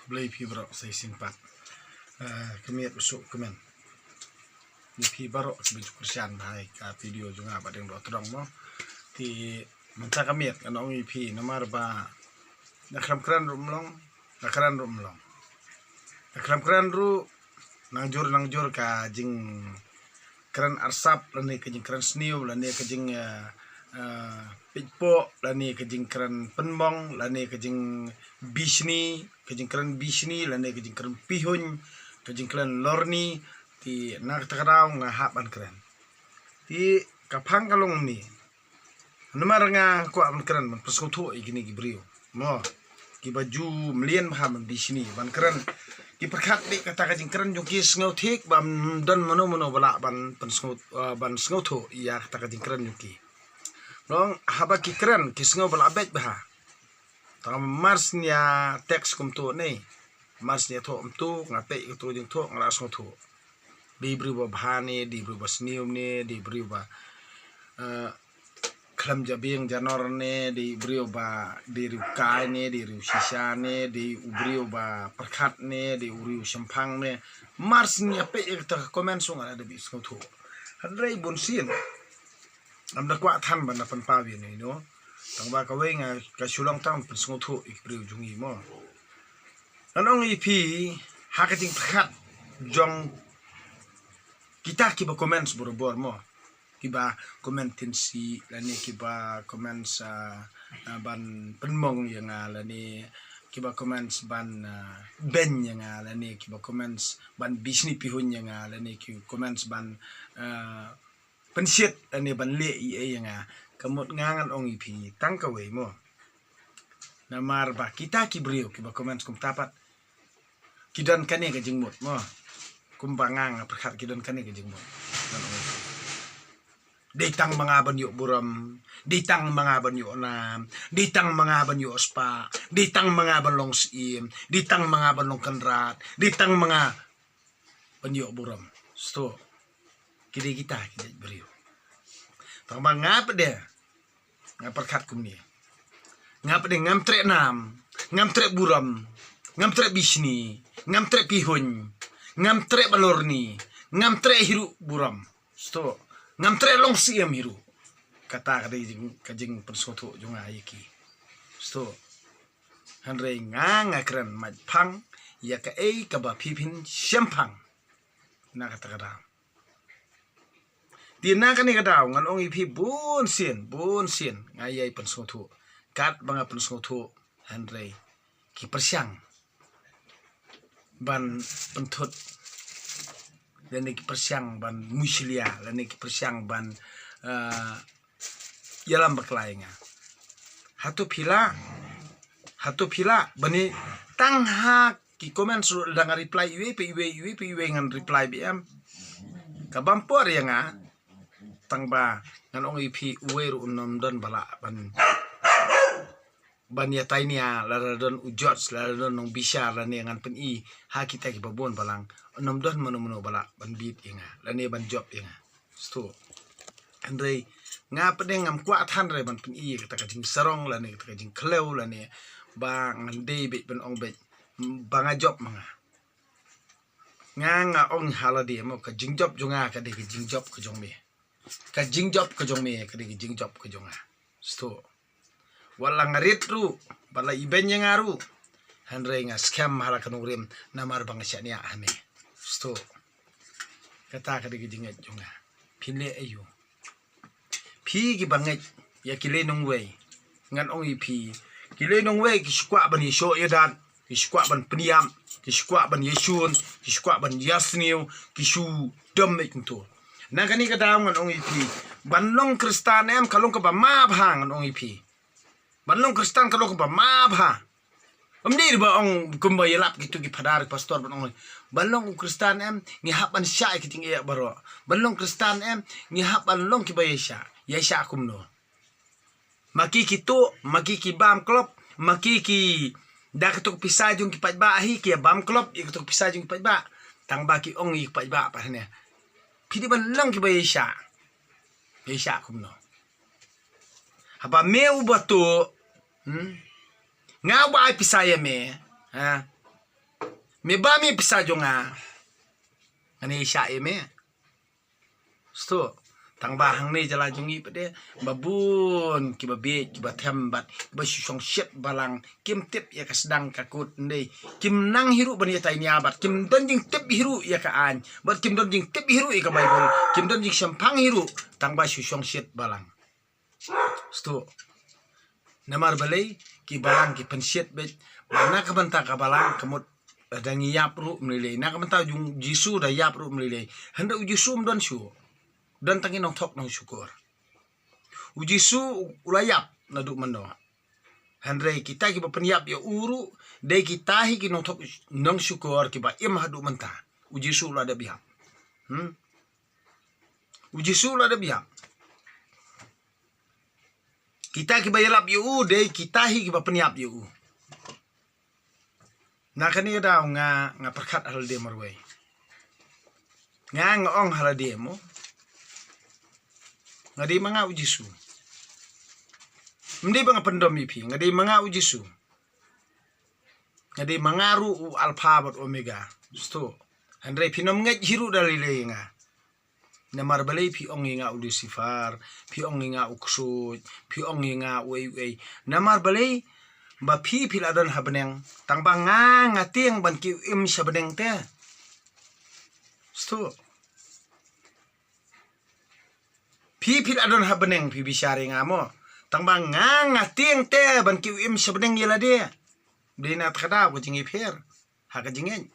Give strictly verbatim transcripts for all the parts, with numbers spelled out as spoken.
Blei phi baroh sa shisien pat. Eh, ka miet u suk kmen. Ïa phi baroh kiba ju kyrshan bha ïa ka video jong nga ba dang doh tdong mo. Te mynta ka miet ngan ong ïa phi namar ba nga khlem kren ruh ym long, nga kren ruh ym long. Nga khlem kren ruh nangjur nangjur ka jingkren arsap lane ka jingkren sniew lane ka jing, eh, eh, peit poh lane ka jingkren pynmong lane ka jingbishni, ka jingkren bishni lane ka jingkren pihuiñ, ka jingkren lorni. Te na kata ka daw nga hap ban kren. Te ka phang ka long kumne. Namar nga kwah ban kren ban pynsngewthuh ïa kine ki briew mo, kiba ju mlien bha ban bishni ban kren. Ki pyrkhat beit kata ka jingkren jong ki, sngewthuh ba ym don mano mano ba lah ban pynsngew, eh, ban sngewthuh ïa kata ka jingkren jong ki. Long haba ki kren ki sngew ba lah beit bha. Tang mar sien ïa text kumto ne, mar sien ïa thoh kumto, nga peit kumto jingthoh nga la sngewthuh. Dei briew ba bha ne, dei briew ba sniew ne, dei briew ba, eh, khlem jabieng janor ne, dei briew ba, dei riewkai ne, dei riew shisha ne, dei u briew ba pyrkhat ne, dei u riew shemphang ne. Mar sien ïa peit ïa kata ka comment song nga la dep sngewthuh. Hynrei bun sien ngam da kwah than ban da pynpaw ïa ino ino. Tang ba kawei nga ka shu long tang pynsngewthuh ïa ki briew jong ngi mo. Ngan ong ïa phi ha ka jingpyrkhat jong kita kiba comments borabor mo. Kiba comment tynsi lane kiba comments, ah, ah, ban pynmong ïa nga lane kiba comments ban, ah, beiñ ïa nga lane kiba comments ban bishni pihuiñ ïa nga lane ki comments ban, ah, pynshit lane ban leh ïa, ïa nga. Ka mut nga ngan ong ïa phi tang kawei mo. Namar ba kita ki briew kiba comments kumta pat ki don kane ka jingmut mo. Kumba nga nga pyrkhat ki don kane ka jingmut. Ngan ong ïa phi. Dei tang ma nga ban ïoh burom, dei tang ma nga ban ïoh nam, dei tang ma nga ban ïoh spah, dei tang ma nga ban long syiem, dei tang ma nga ban long kynrad, dei tang ma nga ban ïoh burom. Sto. Ki dei kita ki dei briew. Tang ba nga pat de nga pyrkhat kumne. Nga pat de ngam treh nam, ngam treh burom, ngam treh bishni, ngam treh pihuiñ, ngam treh balorni, ngam treh hi ruh burom. Sto. Ngam treh long syiem hi ruh. Kata ka dei jing, ka jingpynsngewthuh jong nga ïa ki. Sto. Hynrei nga nga kren mait phang ïa kaei kaba phi phin shemphang. Na kata ka daw. Te na kane ka daw ngan ong ïa phi bun sien, bun sien nga ïai pynsngewthuh. Katba nga pynsngewthuh hynrei ki pyrshang ban pynthut lane ki pyrshang ban mushlia lane ki pyrshang ban, eh, ïalam bakla ïa nga. Hato phi lah, hato phi lah bane tang ha ki comments ruh lada nga reply iwei pa iwei, iwei pa iwei ngan reply beit em. Ka bam por ïa nga. Tang ba ngan ong ïa phi uwei ruh un ym don ba lah ban ban ïa tainia lada don u judge lada don nongbishar lane ngan pyni ha kita kiba bun balang. Un ym don mano mano ba lah ban bit ïa nga lane ban jop ïa nga. Sto. Hynrei nga pat de ngam kwah than re ban pyni ïa kata ka jingsarong lane kata ka jingklew lane ba ngan dei beit ban ong beit ba nga jop ma nga. Nga nga ong ha lade mo ka jingjop jong nga ka dei ka jingjop ka jong me. Ka jingjop ka jong me ka dei ka jingjop ka jong nga. Sto. Wat la nga rit ruh, wat la ibeiñ ïa nga ruh. Hynrei nga skhem ha la ka nongrim namar ba nga shaniah ha me. Sto. Kata ka dei ka jingngeit jong nga. Phin leh aiu? Phi kiba ngeit ïa ki lei nongwei. Ngan ong ïa phi. Ki lei nongwei ki shu kwah ban ïashoh ïadat, ki shu kwah ban pynïap, ki shu kwah ban ïashun, ki shu kwah ban ïasniew, ki shu dom beit kumto. Na kane ka daw ngan ong ïa phi. Ban long Khristan em ka long kaba ma bha ngan ong ïa phi. Ban long Khristan ka long kaba ma bha. Ym dei ba ong kumba ïalap kito ki phadar ki pastor ban ong. Ban long u Khristan em ngi hap ban shah ïa ki jingeh baroh. Ban long Khristan em ngi hap ban long kiba ïaishah. Ïaishah kumno? Ma ki ki tuh, ma ki ki bam klop, ma ki ki da kato ka pisa jong ki paidbah hi ki bam klop ïa kato ka pisa jong ki paidbah. Tang ba ki ong ïa ki paidbah pat hangne. Phi dei ban long kiba ïaishah. Ïaishah kumno? Haba me uba tuh, hmm? Nga uba ai pisa ïa me, ha? Me ba me pisa jong nga. Ngan ïa shah ïa me. Sto. Tang ba hangne jala jong ngi pat de, ba bun kiba bieit, kiba them bad kiba shu shong shit balang, kim tip ïa ka sdang ka kut ndei. Kim nang hi ruh ban ïa tai nia bad kim don jingtip hi ruh ïa ka aiñ, bad kim don jingtip hi ruh ïa ka Baibl, kim don jingshemphang hi ruh, tang ba shu shong shit balang. Sto. Namar balei, ki balang ki pynshit beit, ba na ka bynta ka balang ka mut, eh, da ngi ïap ruh mlei lei. Na ka bynta u Jisu da ïap ruh mlei lei. Hynrei u Jisu um don shuh. Don tang ki nongthok nongshukor. U Jisu u la ïap naduh mynno. Hynrei kita kiba pynïap ïa u ruh, dei kita hi ki nongthok nongshukor kiba im haduh mynta. U Jisu u la dep ïap. Hmm? U Jisu u la dep ïap. Kita kiba ïalap ïa u, dei kita hi kiba pynïap ïa u. Na kane ka daw nga, nga pyrkhat ha lade marwei. Nga, nga ong ha lade mo. Nga dei ma nga u Jisu. Ym dei ba nga pyndom ïa phi, nga dei ma nga u Jisu. Nga dei ma nga ruh u Alpha bad Omega. Sto. Hynrei phin ym ngeit hi ruh da lei lei ïa nga. Namar balei phi ong ïa nga u Lucifer, phi ong ïa nga u ksuid, phi ong ïa nga uei uei. Namar balei ba phi phi la don ha bneng, tang ba nga nga tieng ban ki u im sha bneng te. Sto. Phi phi la don ha bneng phi bishar ïa nga mo. Tang ba nga nga tieng te ban ki u im sha bneng ïa lade. Dei na kata ka daw ka jingïapher. Ha ka jingngeit.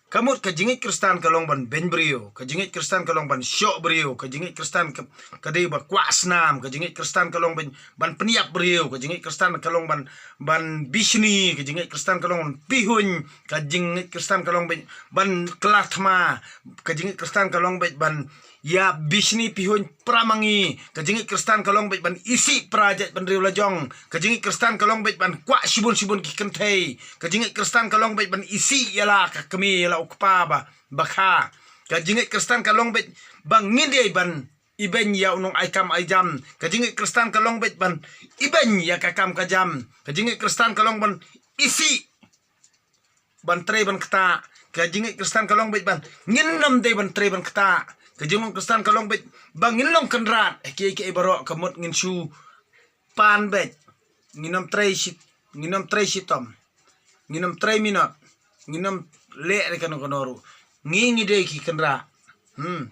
Ka mut ka jingngeit Khristan ka long ban beiñ briew, ka jingngeit Khristan ka long ban shoh briew, ka jingngeit Khristan ka, ka dei ba kwah snam, ka jingngeit Khristan ka long ban, ban pynïap briew, ka jingngeit Khristan ka long ban, ban bishni, ka jingngeit Khristan ka long ban pihuiñ, ka jingngeit Khristan ka long ban, ban klar thma, ka jingngeit Khristan ka long ban, ban ïa bishni pihuiñ pra ma ngi, ka jingngeit Khristan ka long beit ban isih pra jait bynriew lajong, ka jingngeit Khristan ka long beit ban kwah shibun shibun ki kynthei, ka jingngeit Khristan ka long beit ban isih ïa la ka kmie ïa la u kpa ba, ba kha, ka jingngeit Khristan ka long beit ba ngin dei ban ibeiñ ïa u nong ai kam ai jam, ka jingngeit Khristan ka long beit ban ibeiñ ïa ka kam ka jam, ka jingngeit Khristan ka long ban isih ban trei ban ktah. Ka jingngeit Khristan ka long beit ban ngin nym dei ban trei ban ktah. Ka jingngeit Khristan ka long beit ba ngin long kynrad. Kiei kiei baroh ka mut ngin shu pan beit. Ngin nym trei shi, ngin nym trei shitom. Ngin nym trei minot. Ngin nym leh re kano kano ruh. Ngi ngi dei ki kynrad. Hmm.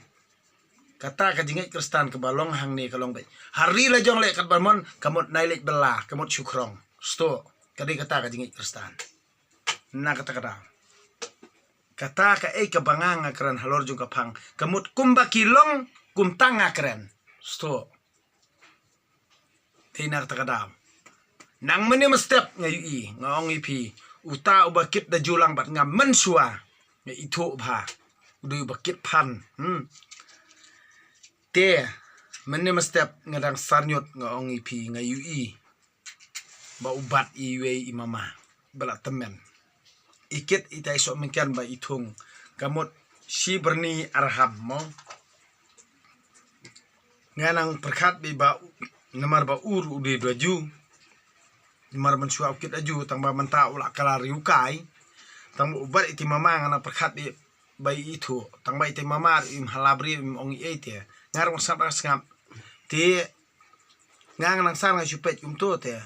Kata ka jingngeit Khristan kaba long hangne ka long beit. Ha ri lajong leh katba mon ka mut nai leit bylla, ka mut shu khrong. Sto. Ka dei kata ka jingngeit Khristan. Na kata ka daw. Kata kaei kaba nga nga kren halor jong ka phang. Ka mut kumba ki long kumta nga kren. Sto. Te na kata ka daw. Nang mynne mynstep nga ïohi, nga ong ïa phi. Uta uba kit da ju lang bad nga mynshuwa. Nga ithuh bha. U dei uba kit phan. Hmm. Te mynne mynstep nga dang sarñiut nga ong ïa phi nga ïohi. Ba u bat iwei i mama ba la tymmen. I kit itai soh mynken ba i thung. Ka mut shi byrni arham mo. Nga nang pyrkhat beit ba namar ba u ruh u dei da ju. Namar mynshuwa u kit da ju tang ba mynta u la kylla riewkai. Tang ba u bat iti mama nga nang pyrkhat beit ba i ithuh. Tang ba iti mama ruh im halap ri im ong ei te. Nga ruh sngap sngap. Te Nga nga nang sar nga shu peit kumto te.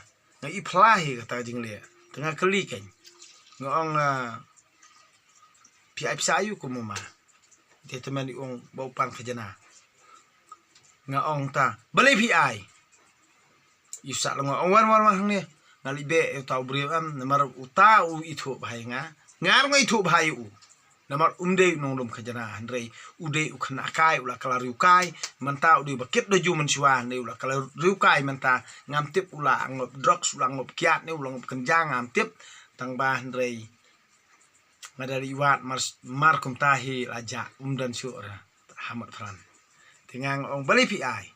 Nga i phla hi kata ka jingleh. Te nga kylli kein. Nga ong, ah, phi ai pisa aïu kum u ma. Te te men i ong ba u pan khajna. Nga ong ta. Balei phi ai. I sa la nga ong wan wan wan hangne. Nga leit beh ïa uta u briew em. Namar uta u ithuh bha ïa nga. Nga ruh nga ithuh bha ïa u. Namar um dei u nonglum khajna hynrei u dei u khynnah kai u la kylla riewkai. Mynta u dei ba kit da ju mynshuwa hynrei u la kylla riewkai mynta ngam tip u la ngop drugs u la ngop kiad ne u la ngop kynjang ngam tip. Tang ba hynrei nga da ri wad mar, mar kumta hi la jah um don shuh ra. Hamat pran. Te nga ong balei phi ai.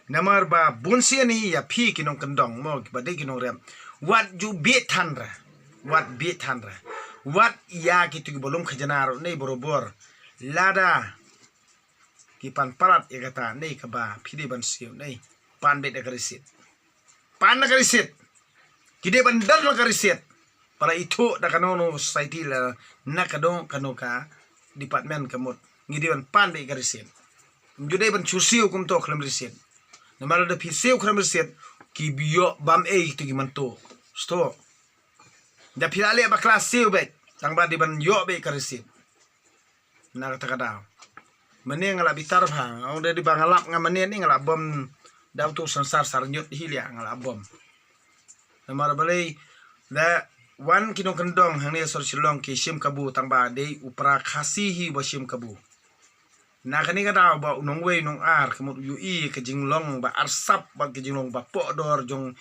Namar ba bun sien hi ïa phi ki nongkyndong mo kiba dei ki nongrep. Wat ju bieit than ra. Wat bieit than ra. Wat ïa kitu kiba lum khajna ruh nei barobor. Lada ki pan palat ïa kata nei kaba phi dei ban siew nei. Pan beit da ka receipt. Pan da ka receipt. Ki dei ban don da ka receipt. Para ithuh da kano kano society la na kano kano ka department ka mut ngi dei ban pan beit ka receipt. Ym ju dei ban shu siew kumto khlem receipt. Namar da phi siew khlem receipt ki ïoh bam ei tu ki man tu. Sto. Da phi la leh bakla siew beit tang ba dei ban ïoh beit ka receipt. Na kata ka daw mane nga la bitar bha, ong da dei ba nga lap nga mane ni nga la bom. Da utu sansar sar ñiut hi lia nga la bom. Namar balei da wan ki nongkyndong hangne sor Shillong ki shim kabu tang ba dei u para Khasi hi ba shim kabu. Na kane ka daw ba u nongwei u nongar ka mut u ïohi ka jinglong ba arsap bad ka jinglong ba pohdor jong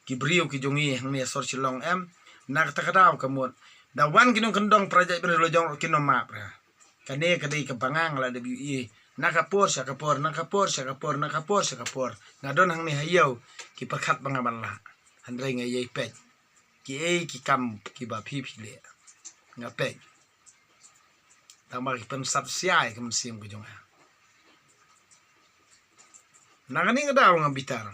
ki briew ki jong ngi hangne sor Shillong em. Na kata ka daw ka mut da wan ki nongkyndong para jaitbynriew la jong ruh kin ym map re. Kane ka dei kaba nga la dep ïohi na ka por sha ka por, na ka por sha ka por, na ka por sha ka por. Nga don hangne ha ïew ki pyrkhat ba nga ban lah. Hynrei nga ïai peit kiei ki kam kiba phi phi leh. Nga peit tang ba ki pynsat sia ïa ka mynsiem ka jong nga. Na kane ka daw nga bitar.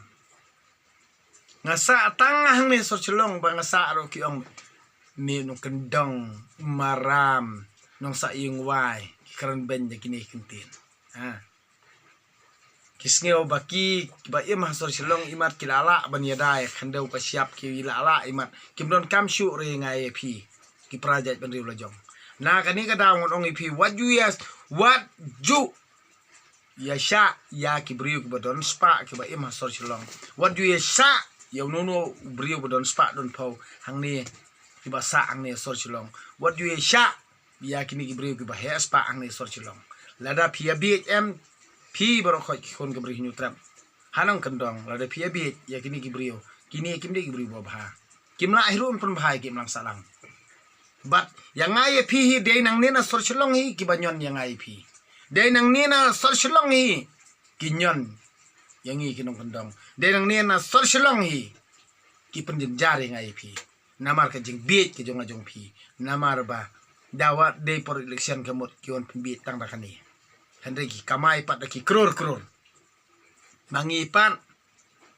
Nga sah tang hangne sor Shillong ba nga sah ruh ki ong me nongkyndong, maram, nongsah ïing wai, ki kren beiñ da kine ki ktien. Ha. Ki sngew ba ki ba im ha sor Shillong imat ki la lah ban ïada ïa ka khyndew ka shyiap, ki la lah imat kim donkam shuh re nga ïa phi ki para jaitbynriew la jong. Na kane ka daw ngan ong ïa phi wat ju ïa, wat ju ïa shah ïa ki briew kiba don spah kiba im ha sor Shillong. Wat ju ïa shah ïa uno uno u briew ba don spah don phew hangne kiba sah hangne sor Shillong. Wat ju ïa shah ïa kine ki briew kiba heh spah hangne sor Shillong. Lada phi ïa bieit em phi baroh khoit ki khun ka Bri Hynñiewtrep ha nongkyndong, lada phi ïa bieit ïa kine ki briew, kine kim dei ki briew ba bha. Kim lah hi ruh ban pynbha ïa ki imlang sahlang. Bad ïa nga ïa phi hi dei nangne na sor Shillong hi kiba ñion ïa nga ïa phi. Dei nangne na sor Shillong hi ki ñion ïa ngi ki nongkyndong. Dei nangne na sor Shillong hi ki pynjynjar ïa nga ïa phi. Namar ka jingbieit ka jong nga jong phi. Namar ba da wat dei por election ka mut ki wan pynbieit tang da kane. Hynrei ki kamai pat da ki kror kror. Ma ngi pat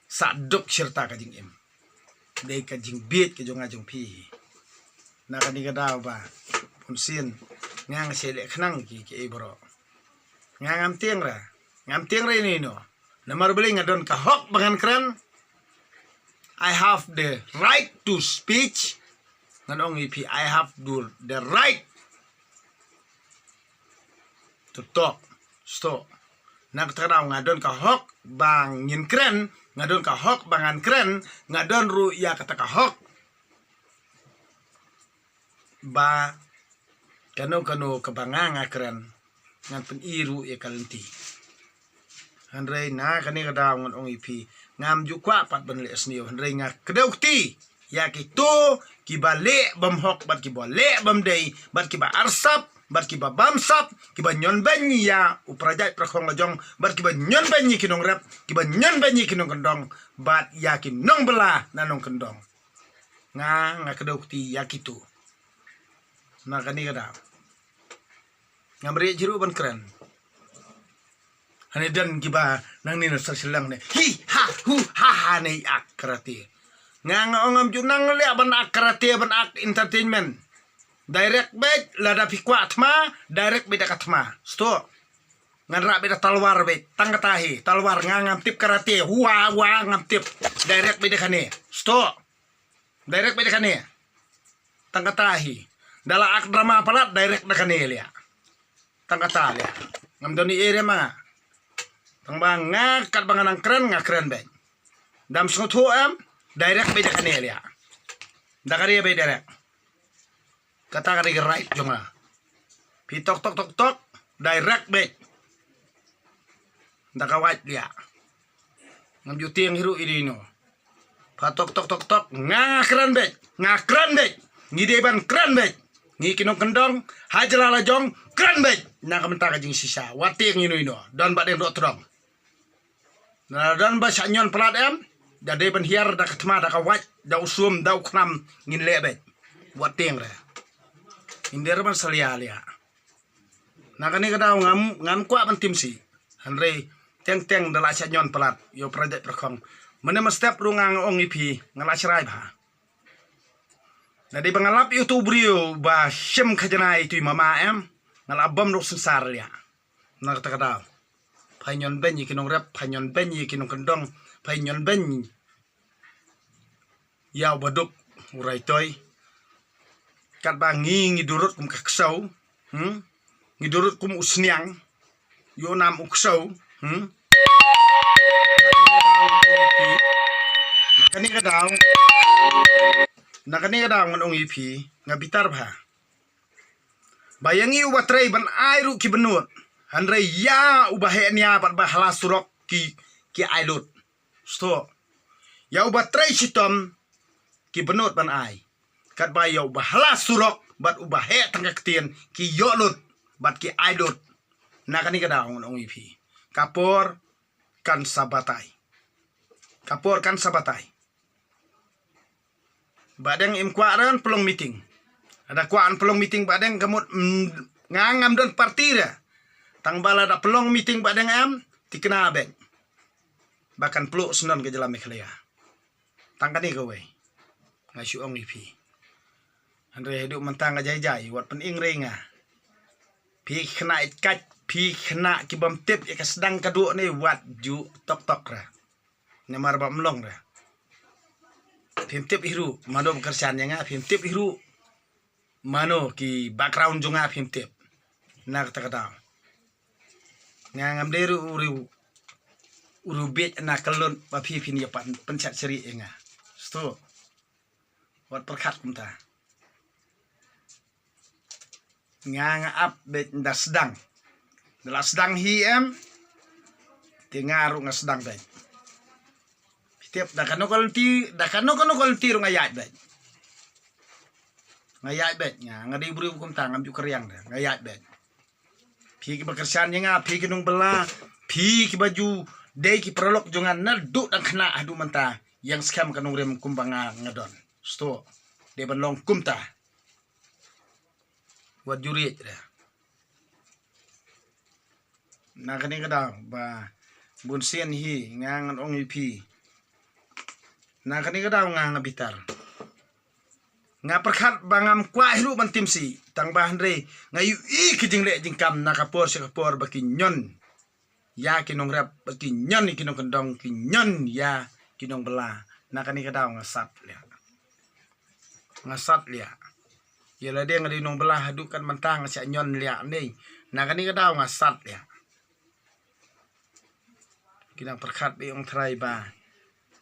sah duk shirta ka jingim. Dei ka jingbieit ka jong nga jong phi. Na kane ka daw ba bunsien nga nga shu leh khnang ki ki ei baroh. Nga ngam tieng ra, ngam tieng ra ino ino. Namar balei nga don ka hok ba ngan kren. I have the right to speech. Ngan ong ïa phi, I have the, the right to talk. Sto. Na kata ka daw nga don ka hok ba ngin kren, nga don ka hok ba ngan kren, nga don ruh ïa kata ka hok ba kano kano kaba nga nga kren ngan pyni ruh ïa ka lynti. Hynrei na kane ka daw ngan ong ïa phi, ngam ju kwah pat ban leh sniew, hynrei nga kdew kti ïa kito kiba leh bym hok bad kiba leh bym dei bad kiba arsap bad kiba bamsap, kiba ñion beiñ ïa u para jait para khong la jong bad kiba ñion beiñ ïa ki nongrep, kiba ñion beiñ ïa ki nongkyndong bad ïa ki nongbylla na nongkyndong. Nga nga kdew kti ïa kito. Na kane ka daw ngam rieh jruh ban kren. Hane don kiba nangne na sor Shillong ne hi ha hu ha ha ne ak karate. Nga nga ong ngam ju nang leh ban ak karate ban ak entertainment. Direct beit, lada phi kwah thma, direct beit da ka thma. Sto. Ngan rah beit da talwar beit, tang kata hi, talwar, nga ngam tip karate, hua hua ngam tip. Direct beit da kane. Sto. Direct beit da kane. Tang kata hi. Da la ak drama palat direct da kane leh. Tang kata leh. Ngam don i area ma nga. Tang ba nga katba nga nang kren nga kren beit. Dam sngewthuh em, direct beit da kane leh. Da kane beit direct. Kata ka dei ka right jong nga. Phi tok tok tok tok direct beit. Da ka wait leh. Ngam ju tieng hi ruh ino ino. Pha tok tok tok tok nga kren beit, nga kren beit. Ngi dei ban kren beit. Ngi ki nongkyndong ha jylla la jong kren beit. Na ka mynta ka jingshisha wat tieng ino ino. Don ba deng doh tdong. Na don ba shah ñion palat em, da dei ban hiar da ka thma da ka wait da u sum da u khnam ngin leh beit. Wat tieng re. Ngim dei re ban salia leh. Na kane ka daw ngam ngam kwah ban tim sih. Hynrei teng teng da la shah ñion palat ïa u para jait para khong. Mane mynstep ruh nga nga ong ïa phi nga la shrai bha. Lada ba nga lap ïa utu u briew ba shim khajna ïa utu i mama em, nga la bam ruh synsar ïa. Na kata ka daw, pha ñion beiñ ïa ki nongrep, pha ñion beiñ ïa ki nongkyndong, pha ñion beiñ ïa u baduk u raitoi. Katba ngi ngi durut kum ka ksew, hmm? Ngi durut kum u sniang, ïoh nam u ksew, hmm? Na kane ka daw, na kane ka daw ngan ong ïa phi, nga bitar bha. Ba ïa ngi uba trei ban ai ruh ki bynnud, hynrei ïa uba heh nia bad ba hala surok ki, ki ai lut. Sto. Ïa uba trei shitom ki bynnud ban ai. Katba ïa uba hala surok bad uba heh tang ka ktien ki ïoh lut bad ki ai lut. Na kane ka daw ngan ong ïa phi, ka por kan sa batai. Ka por kan sa batai. Ba dang im kwah ran pynlong meeting. Lada kwah an pynlong meeting ba dang ka mut, mm, nga ngam don party ra. Tang ba lada pynlong meeting ba dang em, thikna bad ba kan pluh syndon ka jylla Meghalaya. Tang kane kawei nga shu ong ïa phi. Hynrei haduh mynta nga jai jai, wat pynïeng rei nga. Phi khynnah ïa ka, phi khynnah ki bym tip ïa ka sdang ka duh ne wat ju tok tok ra. Namar ba ym long re. Phim tip hi ruh mano ba kyrshan ïa nga, phim tip hi ruh mano ki background jong nga, phim tip. Na kata ka daw nga ngam dei ruh u riw, u riw biej na kyllun ba phi phin ïa pan pynshat seri ïa nga. Sto. Wat pyrkhat kumta. Nga nga ap bad nda sdang. Nda la sdang hi em. Te nga ruh nga sdang bad. Phi tip da kano ka lynti, da kano kano ka lynti ruh nga ïaid bad. Nga ïaid bad, nga nga dei briew kumta, ngam ju kyrïang da. Nga ïaid bad. Phi kiba kyrshan ïa nga, phi ki nongbylla, phi kiba ju dei ki paralok jong nga naduh dang khynnah haduh mynta, ïeng skhem ka nongrim kumba nga nga don. Sto. Dei ban long kumta. Wat ju riej re. Na kane ka daw ba bun sien hi nga ngan ong ïa phi. Na kane ka daw nga nga bitar. Nga pyrkhat ba ngam kwah hi ruh ban tim si, tang ba hynrei nga ïohi ki jingleh jingkam na ka por sha ka por ba ki ñion ïa ki nongrep, ba ki ñion ïa ki nongkyndong, ki ñion ïa ki nongbylla. Na kane ka daw nga sat liah. Nga sat liah. Ïa lade nga dei nongbylla haduh kan mynta nga shah ñion liah ne. Na kane ka daw nga sat liah. Ki nang pyrkhat ba ong trai ba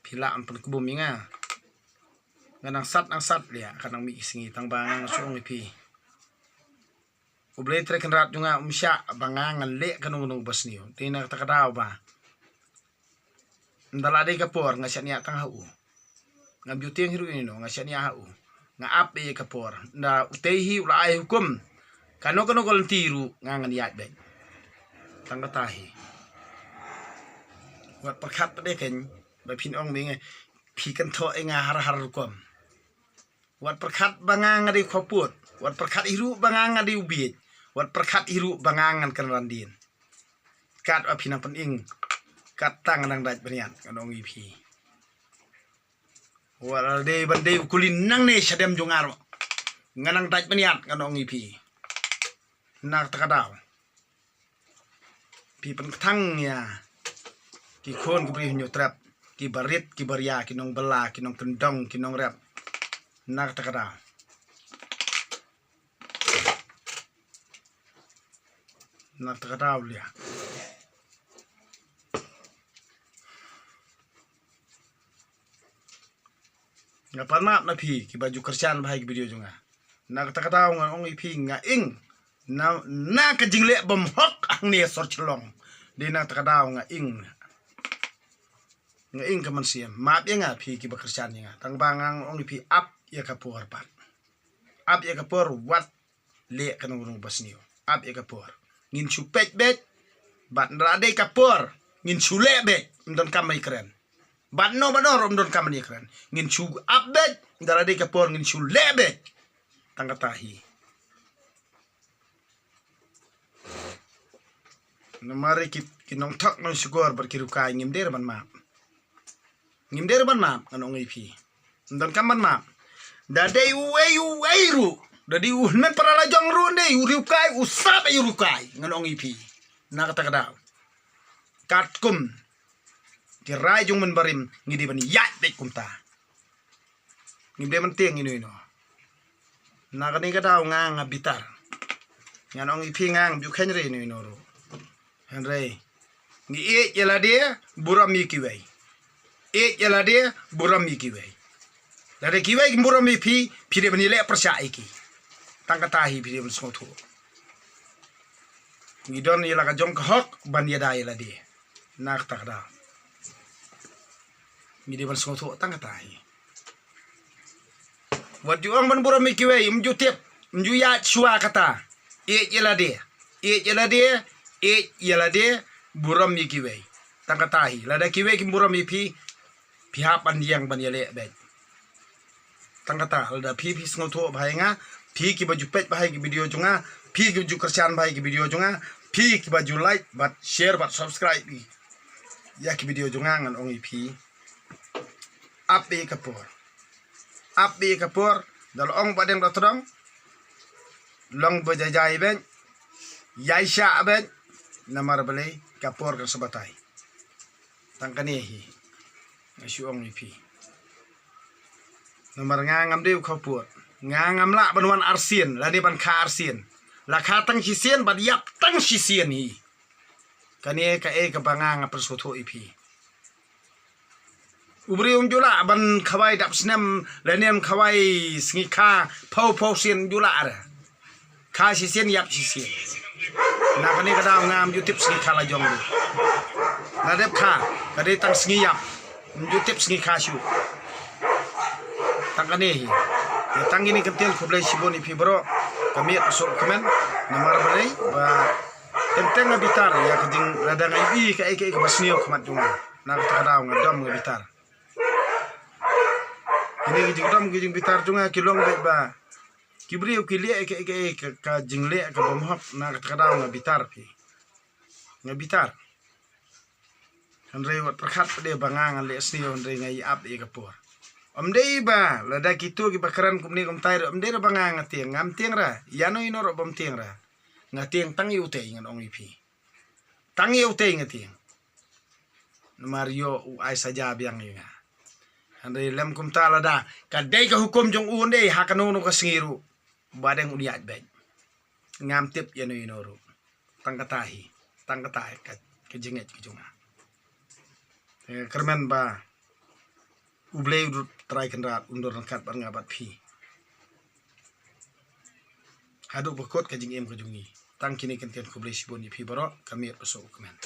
phi lah ban pynkbum ïa nga. Nga nang sat, nang sat liah, ka nang mih sngi tang ba nga nga shu ong ïa phi. U Blei Trai Kynrad jong nga um shah ba nga ngan leh kano kano ba sniew. Te na kata ka daw ba nda la dei ka por nga shaniah tang ha u. Ngam ju tieng hi ruh ïa no, nga shaniah ha u. Nga ap ïa ka por. Nda utei hi u la ai hukum, kano kano ka lynti ruh nga ngan ïaid bad. Tang kata hi. Wat pyrkhat pat de kein ba phin ong me nge phi kynthoh ïa nga har har rukom. Wat pyrkhat ba nga nga dei u khaput. Wat pyrkhat hi ruh ba nga nga dei u biej. Wat pyrkhat hi ruh ba nga ngan kynran dien. Kat ba phi nang pyning, kat tang nang dait bniat ngan ong ïa phi. Wat la dei ban dei u kuli nangne shadem jong nga ruh, nga nang dait bniat ngan ong ïa phi. Na kata ka daw phi pynkthang ïa ki khun ki briew Hynñiewtrep, ki barit ki baria, ki nongbylla ki nongkyndong ki nongrep. Na kata ka daw. Na kata ka daw liah. Nga pan map na phi kiba ju kyrshan ba ha ki video jong nga. Na kata ka daw nga ong ïa phi nga ing na, na ka jingleh bym hok hangne sor Shillong. Dei na kata ka daw nga ing. Nga ing ka mynsiem. Map ïa nga phi kiba kyrshan ïa nga. Tang ba nga ong ïa phi ap ïa ka por pat. Ap ïa ka por wat leh kano kano ba sniew. Ap ïa ka por. Ngin shu peit beit. Bad nda la dei ka por ngin shu leh beit. Ym don kam ba ïakren. Bad no bad no ruh ym don kam ba ïakren. Ngin shu ap beit. Nda la dei ka por ngin shu leh beit. Tang kata hi. Namar ki, ki nongthok nongshukor bad ki rukai ngim dei ban map. Ngim dei ban map ngan ong ïa phi. Ym don kam ban map. Da dei uwei uwei ruh, da dei u hynmen para la jong ruh, dei u riewkai, u sap ïa u riewkai, ngan ong ïa phi. Na kata ka daw, katkum ki rai jong mynbarim, ngi dei ban ïaid beit kumta. Ngim dei ban tieng ïa ino ino. Na kane ka daw nga nga bitar. Ngan ong ïa phi, nga ngam ju kheiñ re ïa ino ino ruh. Hynrei ngi ïeit ïa lade, burom ïa kiwei. Ïeit ïa lade, burom ïa kiwei. Lada kiwei kim burom ïa phi, phi dei ban ïaleh pyrshah ïa ki. Tang kata hi phi dei ban sngewthuh. Ngi don ïa la ka jong ka hok ban ïada ïa lade. Na kata ka daw, ngi dei ban sngewthuh tang kata hi. Wat ju ong ban burom ïa kiwei, ym ju tip, ym ju ïaid shuwa kata. Ïeit ïa lade, ïeit ïa lade, ïeit ïa lade, burom ïa kiwei. Tang kata hi, lada kiwei kim burom ïa phi, phi hap ban ïeng ban ïaleh beit. Tang kata, lada phi phi sngewthuh bha ïa nga, phi kiba ju peit bha ïa ki video jong nga, phi kiba ju kyrshan bha ïa ki video jong nga, phi kiba ju like bad share bad subscribe ïa ki video jong nga, ngan ong ïa phi, ap beit ka por. Ap beit ka por, da la ong ba deng da tdong, long ba jai jai beit, ïai shah beit, namar balei ka por kan sa batai. Tang kane hi nga shu ong ïa phi. Namar nga ngam dei u khapur. Nga ngam lah ban wan arsien lane ban kha arsien. La kha tang shisien bad ïap tang shisien hi. Kane kaei kaba nga nga pynsngewthuh ïa phi. U briew um ju lah ban khawai dap snem lane um khawai sngi kha phew phew sien, um ju lah re. Kha shisien ïap shisien. Na kane ka daw ngam ju tip sngi kha la jong ruh. La dep kha ka dei tang sngi ïap, um ju tip sngi kha shuh. Tang kane hi. Ïa tang kine ki ktien, khublei shibun ïa phi baroh. Ka miet ka suk kmen. Namar balei ba teng teng nga bitar ïa ka jing, lada nga ïohi kaei kaei kaba sniew khmat jong nga. Na kata ka daw nga dom nga bitar. Kine ki jingdom ki jingbitar jong nga ki long beit ba ki briew ki leh kaei kaei ka, ka jingleh kaba ym hok, na kata ka daw nga bitar phi. Nga bitar. Hynrei wat pyrkhat pat de ba nga ngan leh sniew hynrei nga ïap ïa ka por. Ym dei ba lada kito kiba kren kumne kumtai ruh, ym dei ruh ba nga nga tieng, ngam tieng re. Ïano ïano ruh bym tieng re. Nga tieng tang ïa utei, ngan ong ïa phi. Tang ïa utei nga tieng. Namar ïoh u ai saja biang ïa nga. Hynrei lem kumta, lada ka dei ka hukum jong u, hynrei ha kano kano ka sngi ruh ba dang un ïaid beit. Ngam tip ïano ïano ruh. Tang kata hi, tang kata ka, ka jingngeit ka jong nga. Te kyrmen ba U Blei U Trai Kynrad un don ryngkat bad nga bad phi haduh ba kut ka jingim ka jong ngi. Tang kine ki ktien, khublei shibun ïa phi baroh. Ka miet ka suk kmen.